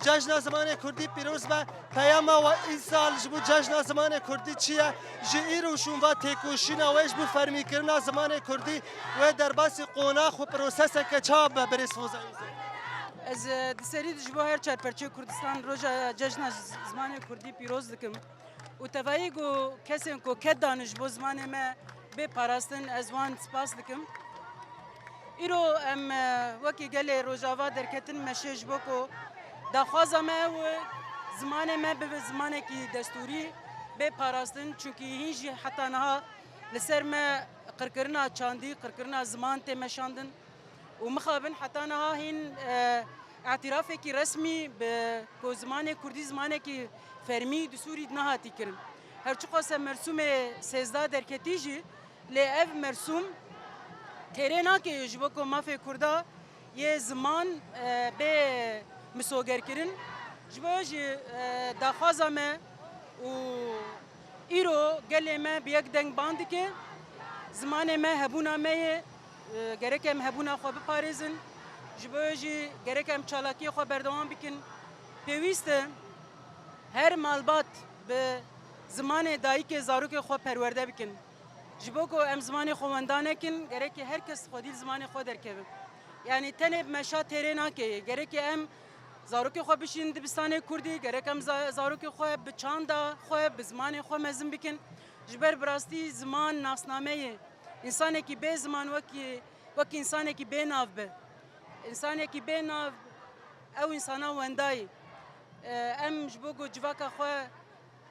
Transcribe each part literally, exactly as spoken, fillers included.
Cejna Zimanê Kurdî pîroz be. Peyama we îsal ji bo Cejna Zimanê Kurdî çi ye? Ji îro şûn va têkoşîna we ji bo fermîkirina zimanê Kurdî wê derbasî qonax û proseseke çawa be, birêz Foza Yûzê? Ez, e, di serî de ji bo her çar perçeyê Kurdistan roja Cejna Z-, Zimanê Kurdî pîroz dikim. Û tevayî ku kesên ku ked dane ji bo zimanê me bê parastin, ez wan spas dikim. Îro em, e, wekî gelê Rojava derketin meşê ji bo ku daxwaza me ew e, zimanê me bibe zimanekî destûrî bê parastin. Çunkî hîn jî heta niha li ser me qirkirina çandî, qirkirina ziman tê meşandin. Û mixabin heta niha hîn, e, îtirafekî resmî bi ku zimanê kurdî zimanekî fermî di Sûrî de nehatî kirin. Her çiqas e mersûmê sêzdeh derketî jî, lê ev mersûm têrê nake ji bo ku mafê kurda yê ziman, e, bê misogerkirin. Ji bo jî, e, daxwaza me û îro gelê me bi yek deng ban dike. Zimanê me hebûna me ye. E, gerek em hebûna xwe biparêzin. Ji bo jî gerek em çalakiyê xwe berdewam bikin. Pêwîst e her malbat bi zimanê dayikê zarokê xwe perwerde bikin. Ji bo ku em zimanê xwe wenda nekin, gerek her kes xwedî li zimanê xwe derkeve. Yanî tenê bi meşa têrê nake. Gerek em zarokê xwe bişînin dibistanê kurdî, gerek em za-, zarokê xwe bi çanda xwe, bi zimanê xwe mezin bikin. Ji ber bi rastî ziman nasname ye. Însanekî bê ziman wekî, wekî însanekî bê nav be. Însanekî bê nav, ew însana wenda ye. E, em ji bo ku civaka xwe,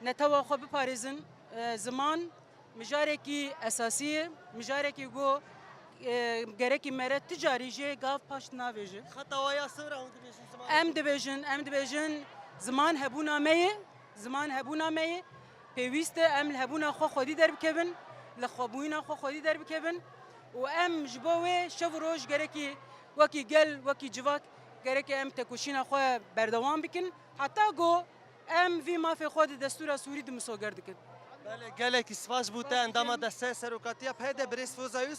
netewa xwe biparêzin, e, ziman mijarekî esasî ye, mijarekî ku, e, gerekî mere ti carî jê gav paş navêje. Xeta waya sivir e, hûn dibêjin ziman. Em dibêjin, em dibêjin ziman hebûna me ye, ziman hebûna me ye. Pêwîst e em li hebûna xwe xwedî derbikevin, li xwebûyîna xwe xwedî derbikevin û em ji bo wê şev û roj gerekî wekî gel, wekî civak gerekê em tekoşîna xwe berdewam bikin. Heta ku em vî mafê xwe di destûra Sûrî de misoger dikin. Belê, gelekî spas ji bo te, endama desteyê serokatiya P Y D'ê, birêz Foza Yûsif.